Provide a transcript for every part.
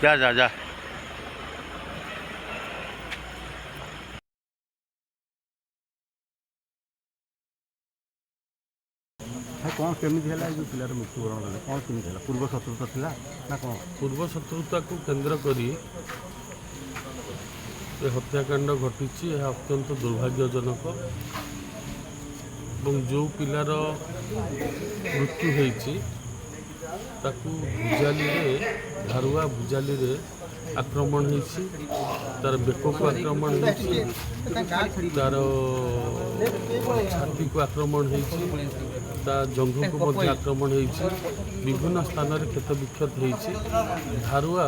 ଯା ଯା ଯା। କ'ଣ କେମିତି ହେଲା? ଏଇ ଯେଉଁ ପିଲାର ମୃତ୍ୟୁବରଣ କଲେ, କ'ଣ କେମିତି ହେଲା? ପୂର୍ବ ଶତ୍ରୁତା ଥିଲା ନା କ'ଣ? ପୂର୍ବ ଶତ୍ରୁତାକୁ କେନ୍ଦ୍ର କରି ଏ ହତ୍ୟାକାଣ୍ଡ ଘଟିଛି। ଏହା ଅତ୍ୟନ୍ତ ଦୁର୍ଭାଗ୍ୟଜନକ ଏବଂ ଯେଉଁ ପିଲାର ମୃତ୍ୟୁ ହେଇଛି, ତାକୁ ଭୁଜାଲିରେ, ଧାରୁଆ ଭୁଜାଲିରେ ଆକ୍ରମଣ ହେଇଛି। ତାର ବେକକୁ ଆକ୍ରମଣ ହେଇଛି, ତାର ଛାତିକୁ ଆକ୍ରମଣ ହେଇଛି, ତା ଜଙ୍ଘକୁ ମଧ୍ୟ ଆକ୍ରମଣ ହେଇଛି। ବିଭିନ୍ନ ସ୍ଥାନରେ କ୍ଷତ ବିକ୍ଷତ ହେଇଛି। ଧାରୁଆ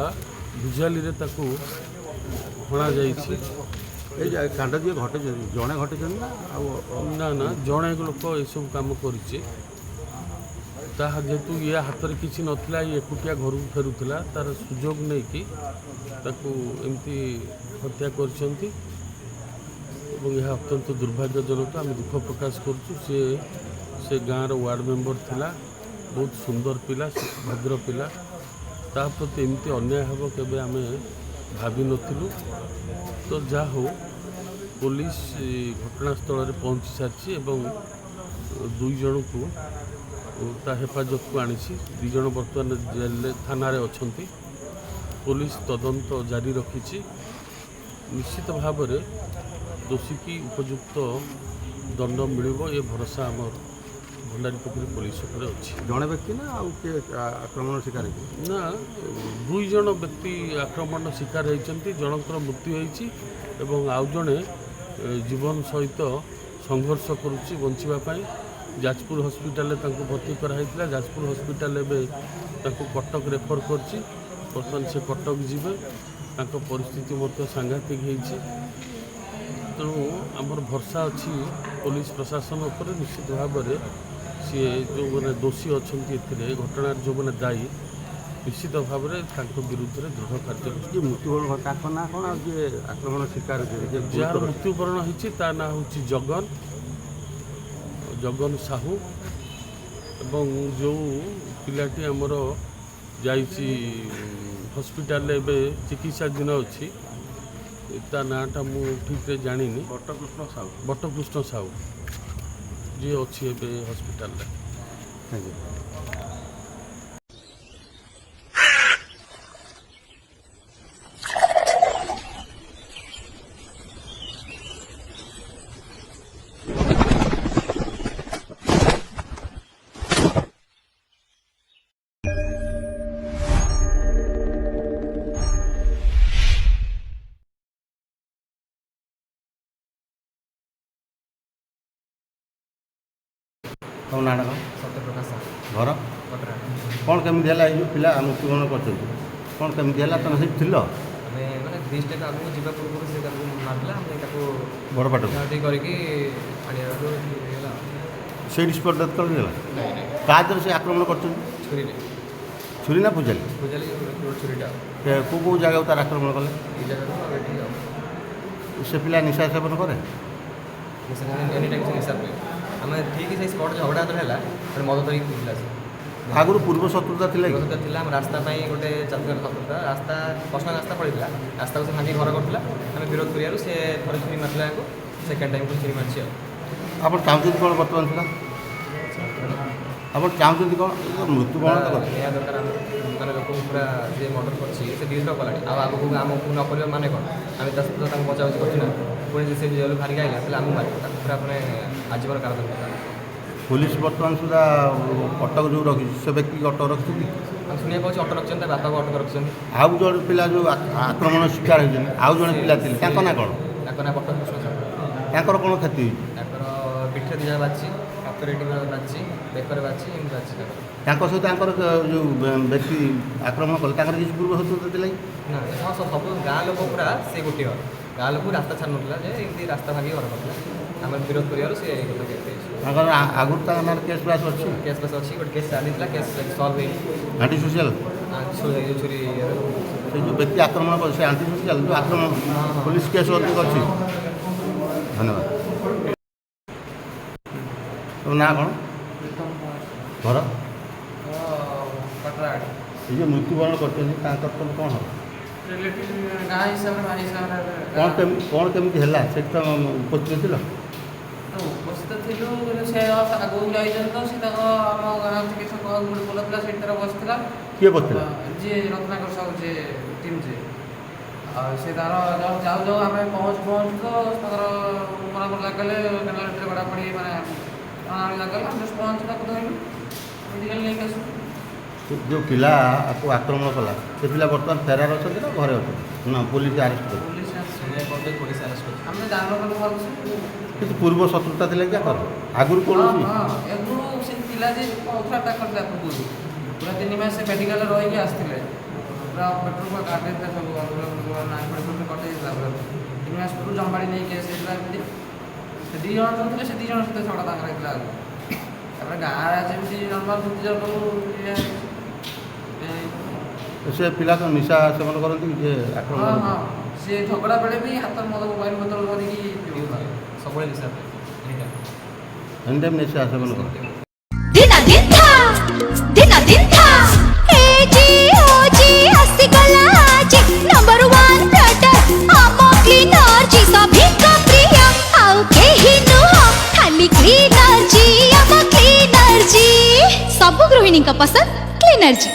ଭୁଜାଲିରେ ତାକୁ ହଣାଯାଇଛି। ଏଇ ଯେ କାଣ୍ଡ ଯିଏ ଘଟେଇଛନ୍ତି, ଜଣେ ଘଟେଇଛନ୍ତି ନା ଆଉ? ନା ନା, ଜଣେ ଲୋକ ଏସବୁ କାମ କରିଛି। ତାହା ଯେହେତୁ ଇଏ ହାତରେ କିଛି ନଥିଲା, ଇଏ ଏକୁଟିଆ ଘରକୁ ଫେରୁଥିଲା, ତାର ସୁଯୋଗ ନେଇକି ତାକୁ ଏମିତି ହତ୍ୟା କରିଛନ୍ତି ଏବଂ ଏହା ଅତ୍ୟନ୍ତ ଦୁର୍ଭାଗ୍ୟଜନକ। ଆମେ ଦୁଃଖ ପ୍ରକାଶ କରୁଛୁ। ସିଏ ସେ ଗାଁର ୱାର୍ଡ଼ ମେମ୍ବର ଥିଲା। ବହୁତ ସୁନ୍ଦର ପିଲା, ଭଦ୍ର ପିଲା। ତା ପ୍ରତି ଏମିତି ଅନ୍ୟାୟ ହେବ, କେବେ ଆମେ ଭାବିନଥିଲୁ। ତ ଯାହା ହଉ, ପୋଲିସ ଘଟଣାସ୍ଥଳରେ ପହଞ୍ଚି ସାରିଛି ଏବଂ ଦୁଇ ଜଣଙ୍କୁ ତା ହେଫାଜତକୁ ଆଣିଛି। ଦୁଇ ଜଣ ବର୍ତ୍ତମାନ ଜେଲରେ, ଥାନାରେ ଅଛନ୍ତି। ପୋଲିସ ତଦନ୍ତ ଜାରି ରଖିଛି। ନିଶ୍ଚିତ ଭାବରେ ଦୋଷୀକି ଉପଯୁକ୍ତ ଦଣ୍ଡ ମିଳିବ, ଏ ଭରସା ଆମର ଭଣ୍ଡାରୀପୋଖରୀ ପୋଲିସ ଉପରେ ଅଛି। ଜଣେ ବ୍ୟକ୍ତି ନା ଆଉ କିଏ ଆକ୍ରମଣ ଶିକାର ହେଇଛି? ନା, ଦୁଇ ଜଣ ବ୍ୟକ୍ତି ଆକ୍ରମଣର ଶିକାର ହେଇଛନ୍ତି। ଜଣଙ୍କର ମୃତ୍ୟୁ ହେଇଛି ଏବଂ ଆଉ ଜଣେ ଜୀବନ ସହିତ ସଂଘର୍ଷ କରୁଛି ବଞ୍ଚିବା ପାଇଁ। ଯାଜପୁର ହସ୍ପିଟାଲରେ ତାଙ୍କୁ ଭର୍ତ୍ତି କରାହେଇଥିଲା। ଯାଜପୁର ହସ୍ପିଟାଲ ଏବେ ତାଙ୍କୁ କଟକ ରେଫର କରିଛି। ବର୍ତ୍ତମାନ ସେ କଟକ ଯିବେ। ତାଙ୍କ ପରିସ୍ଥିତି ମଧ୍ୟ ସାଂଘାତିକ ହେଇଛି। ତେଣୁ ଆମର ଭରସା ଅଛି ପୋଲିସ ପ୍ରଶାସନ ଉପରେ। ନିଶ୍ଚିତ ଭାବରେ ସିଏ ଯେଉଁମାନେ ଦୋଷୀ ଅଛନ୍ତି ଏଥିରେ, ଘଟଣାରେ ଯେଉଁମାନେ ଦାୟୀ, ନିଶ୍ଚିତ ଭାବରେ ତାଙ୍କ ବିରୁଦ୍ଧରେ ଦୃଢ଼ କାର୍ଯ୍ୟାନୁଷ୍ଠାନ। ଯିଏ ମୃତ୍ୟୁବରଣ କଲେ ତାଙ୍କ ନାଁ କ'ଣ? ଆଉ ଯିଏ ଆକ୍ରମଣ ଶିକାର ହେଇଛନ୍ତି, ଯିଏ ଯାହାର ଗୁରୁତର? ମୃତ୍ୟୁବରଣ ହେଇଛି, ତା ନାଁ ହେଉଛି ଜଗନ, ଜଗନ ସାହୁ ଏବଂ ଯେଉଁ ପିଲାଟି ଆମର ଯାଇଛି, ହସ୍ପିଟାଲରେ ଏବେ ଚିକିତ୍ସାଧୀନ ଅଛି, ତା ନାଁଟା ମୁଁ ଠିକ୍ରେ ଜାଣିନି। ବଟକୃଷ୍ଣ ସାହୁ। ବଟକୃଷ୍ଣ ସାହୁ, ଯିଏ ଅଛି ଏବେ ହସ୍ପିଟାଲରେ। Thank you. ତମ ନାଁଟା କ'ଣ? ସତ୍ୟପ୍ରକାଶ ସାହୁ। ଘର? କଟରା। କ'ଣ କେମିତି ହେଲା? ଏଇ ଯେଉଁ ପିଲା ମୃତ୍ୟୁବରଣ କରିଛନ୍ତି, କ'ଣ କେମିତି ହେଲା? ତମେ ସେଇଠି ଥିଲ? ଆମେ ମାନେ 2 ଷ୍ଟେପ୍ ଆଗକୁ ଯିବା ପୂର୍ବରୁ ସେ ତାକୁ ମାରିଲା। ଆମେ ତାକୁ ବଡ଼ ପାଟକୁ ଟିକେ କରିକି ଆଣିବାକୁ ହେଇଗଲା ଆଉ। ସେଇଠି ସ୍ପଟ୍ ଡେଥ୍ କରିଦେଲା? ନାଇଁ ନାଇଁ। କାହା ଦେହରେ ସେ ଆକ୍ରମଣ କରିଛନ୍ତି? ଛୁରୀରେ। ଛୁରୀ ନା ଭୁଜାଲି? ଭୁଜାଲି, ଛୁରୀଟା। କେଉଁ କେଉଁ ଜାଗାକୁ ତାର ଆକ୍ରମଣ କଲେ? ଏଇ ଜାଗାକୁ ଆଉ ଏଠି ଆଉ। ସେ ପିଲା ନିଶା ସେବନ କରେ? ନିଶା, ଏନି ଟାଇମ୍ ସେ ନିଶା ପିଏ। ଆମେ ଠିକ୍ ସେଇ ସ୍ପଟ୍ ଝଗଡ଼ା ଯେତେବେଳେ ହେଲା, ଗୋଟେ ମଦ ଧରିକି ପିଉଥିଲା ସେ। ଆଗରୁ ପୂର୍ବ ଶତ୍ରୁତା ଥିଲା କି? ଶତ୍ରୁତା ଥିଲା। ଆମ ରାସ୍ତା ପାଇଁ ଗୋଟେ ଚାଲିଥିଲା ଶତ୍ରୁତା। ରାସ୍ତା, ପର୍ସନାଲ୍ ରାସ୍ତା ପଡ଼ିଥିଲା। ରାସ୍ତାକୁ ସେ ଭାଙ୍ଗି ଘର କରୁଥିଲା। ଆମେ ବିରୋଧ କରିବାରୁ ସେ ଥରେ ଛୁରୀ ମାରିଥିଲା ତାକୁ, ସେକେଣ୍ଡ ଟାଇମ୍ ଛୁରୀ ମାରିଛି ଆଉ। ଆପଣ ଚାହୁଁଛନ୍ତି କ'ଣ ବର୍ତ୍ତମାନ ସୁଦ୍ଧା? ଆପଣ ଚାହୁଁଛନ୍ତି କ'ଣ? ଏ ତ ମୃତ୍ୟୁବରଣ ତ କରିଛି। ଏହା ଦରକାର ଆମ ମାନେ ଲୋକଙ୍କୁ ପୁରା, ଯିଏ ମର୍ଡ଼ର କରିଛି ସେ 2 ଥର କଲାଣି, ଆଉ ଆଗକୁ ଆମକୁ ନ କରିବା ମାନେ କ'ଣ? ଆମେ ତା ସହିତ ତାଙ୍କୁ ବଚାବଚି କରୁଛୁ ନା। ପୁଣି ଯଦି ସେ ଜେଲରୁ ବାହାରିକି ଆଇଲା, ତାହେଲେ ଆମକୁ ମାରିବ। ତାକୁ ପୁରା ମାନେ ଆଜୀବନ କାରାଦଣ୍ଡ ଦରକାର। ପୋଲିସ ବର୍ତ୍ତମାନ ସୁଦ୍ଧା ଅଟକ ଯେଉଁ ରଖିଛି, ସେ ବ୍ୟକ୍ତିକି ଅଟକ ରଖିଛନ୍ତି? ଆମେ ଶୁଣିବାକୁ ପାଉଛୁ ଅଟକ ରଖିଛନ୍ତି, ତା ବାପାକୁ ଅଟକ ରଖିଛନ୍ତି। ଆଉ ଜଣେ ପିଲା ଯେଉଁ ଆକ୍ରମଣ ଶିକାର ହେଇଛନ୍ତି, ଆଉ ଜଣେ ପିଲା ଥିଲେ, ତାଙ୍କ ନାଁ କ'ଣ? ତାଙ୍କ ନାଁ ବଟକୃଷ୍ଣ ସାହୁ। ତାଙ୍କର କ'ଣ କ୍ଷତି ହେଇଛି? ତାଙ୍କର ପିଠିରେ 2 ଜାଗା ବାଜିଛି, ହାତରେ ଏଠି ବାଜିଛି, ବେକରେ ବାଜିଛି, ଏମିତି ବାଜିଛି ତାଙ୍କର। ତାଙ୍କ ସହିତ ତାଙ୍କର ଯେଉଁ ବ୍ୟକ୍ତି ଆକ୍ରମଣ କଲେ, ତାଙ୍କର କିଛି ପୂର୍ବ ଶତ୍ରୁତା ଥିଲା କି? ନା, ହଁ, ସବୁ ଗାଁ ଲୋକ ପୁରା ସେ ଗୋଟିଏ ଘର। ଗାଁ ଲୋକ ରାସ୍ତା ଛାଡ଼ୁନଥିଲା ଯେ ଏମିତି ରାସ୍ତା ଭାଙ୍ଗି ଘର କରିଥିଲା। ଆମେ ବିରୋଧ କରିବାରୁ ସେ ଏଇ କଥା କେସ୍ ହେଇଛି। ତାଙ୍କର ଆଗରୁ ତାଙ୍କ ନାଁରେ କେସ୍ ବାସ୍ ଅଛି? କେସ୍ ବାସ୍ ଅଛି। ଗୋଟେ କେସ୍ ଚାଲିଥିଲା, କେସ୍ ସଲ୍ଭ ହେଇନି। Anti social? ଛୁରୀ, ଛୁରୀ ଇଏର। ସେ ଯେଉଁ ବ୍ୟକ୍ତି ଆକ୍ରମଣ କଲେ, ସେ ଆଣ୍ଟି ସୋସିଆଲ ଯେଉଁ ଆକ୍ରମଣ, ପୋଲିସ କେସ୍ ଅଧିକ ଅଛି। ଧନ୍ୟବାଦ। ତମ ନାଁ କ'ଣ? ଘର? ଏଇ ଯେଉଁ ମୃତ୍ୟୁବରଣ କରିଛନ୍ତି, ତାଙ୍କର ତମ କ'ଣ ହେବ? ରିଲେଟିଭ୍, ଗାଁ ହିସାବରେ, ଭାଇ ହିସାବରେ ହେବେ। କ'ଣ କ'ଣ କେମିତି ହେଲା, ସେଠି ତ ଉପସ୍ଥିତ ଥିଲ? ତ ଉପସ୍ଥିତ ଥିଲୁ, କିନ୍ତୁ ସେ ଆଗକୁ ଯାଇଛନ୍ତି ତ ସେ ତାଙ୍କ ଆମ ଗାଁ ଟିକେ ଛକ ଗୋଟେ ପୋଲ ଥିଲା, ସେଇଠି ତାର ବସିଥିଲା। କିଏ ବସିଥିଲା? ଯିଏ ରତ୍ନାକର ସାହୁ, ଯିଏ ଟିମ୍ ଯିଏ। ଆଉ ସେ ତାର ଯାଉ ଯାଉ ଯାଉ ଆମେ ପହଞ୍ଚୁ ପହଞ୍ଚୁ ତ ତାଙ୍କର ମରାମରି ଲାଗିଗଲେ, କେନାଲ ଭିତରେ ଗଡ଼ାପଡ଼ି, ମାନେ ଟଣାଟଣି ଲାଗିଗଲା। ଆମେ ଜଷ୍ଟ ପହଞ୍ଚି ତାକୁ ଧରିଲୁ, ମେଡ଼ିକାଲ ନେଇକି ଆସିଲୁ। ଯେଉଁ ପିଲା ଆକୁ ଆକ୍ରମଣ କଲା, ସେ ପିଲା ବର୍ତ୍ତମାନ ଫେରାର ଅଛନ୍ତି ନା ଘରେ ଅଛନ୍ତି ନା ପୋଲିସ ଆରେଷ୍ଟ କରିଛି? ପୋଲିସ ଆସି ଶୁଣିବାକୁ ପଡ଼ିଲେ ପୋଲିସ ଆରେଷ୍ଟ କରିଛି। ଆମେ ଜାଣିନଥିଲୁ ଭଲସେ। କିଛି ପୂର୍ବ ଶତ୍ରୁତା ଥିଲା କି ଆଙ୍କର ଆଗରୁ କୌଣସି? ହଁ, ଏଗରୁ ସେ ଥିଲା ଯେ କହୁଥିଲା, ଆଟାକ୍ କରିଥିଲା ପୂର୍ବରୁ। ପୁରା 3 ମାସ ସେ ମେଡ଼ିକାଲରେ ରହିକି ଆସିଥିଲେ। ପୁରା ପେଟ୍ରୋଲ ପୁରା କାଟି ଦେଇଥିଲା ସବୁ, ନାକ ଫେଟ କଟି ଦେଇଥିଲା ପୁରା। 3 ମାସ ପୂର୍ବରୁ ଜମ୍ବାଡ଼ି ନେଇ କେସ୍ ହେଇଥିଲା ଏମିତି। ସେ ଦୁଇ ଜଣ ଯେଉଁ ଥିଲେ, ସେ ଦୁଇ ଜଣ ସହିତ ଝଗଡ଼ା ତାଙ୍କର ହେଇଥିଲା ଆଗରୁ। ତାପରେ ଗାଁରେ ଯେମିତି ନର୍ମାଲ ଯୁକ୍ତି ଇଏ ଇଏ। ସେ ପିଲା ତ ନିଶା ସେବନ କରନ୍ତି କି ଯେ ଆକ୍ରମଣ ହଁ। କରନ୍ତି? ହଁ, ସେ ଝଗଡ଼ା ବେଳେ ବି ହାତରେ ମଦ ୱାଇନ୍ ବୋତଲ ଧରିକି ପିଉଥିଲା। ସବୁବେଳେ ନିଶା ପାଏ, ଏନି ଟାଇମ୍। ଏନି ଟାଇମ୍ ନିଶା ସେବନ କରନ୍ତି। ଦିନ ଦିଥା ଦିନ ଦିଥା, ଏ ଜି ଓ ଜି ଆସିଗଲା ଆଜି। ନମ୍ବର 1 ପ୍ରଡକ୍ଟ ଆମ କ୍ଲିନର ଜି, ସଭିଙ୍କ ପ୍ରିୟ, ଆଉ କେହି ନୁହଁ, ଖାଲି କ୍ଲିନର ଜି, ଆମ କ୍ଲିନର ଜି। ସବୁ ଗୃହିଣୀଙ୍କ ପସନ୍ଦ କ୍ଲିନର ଜି।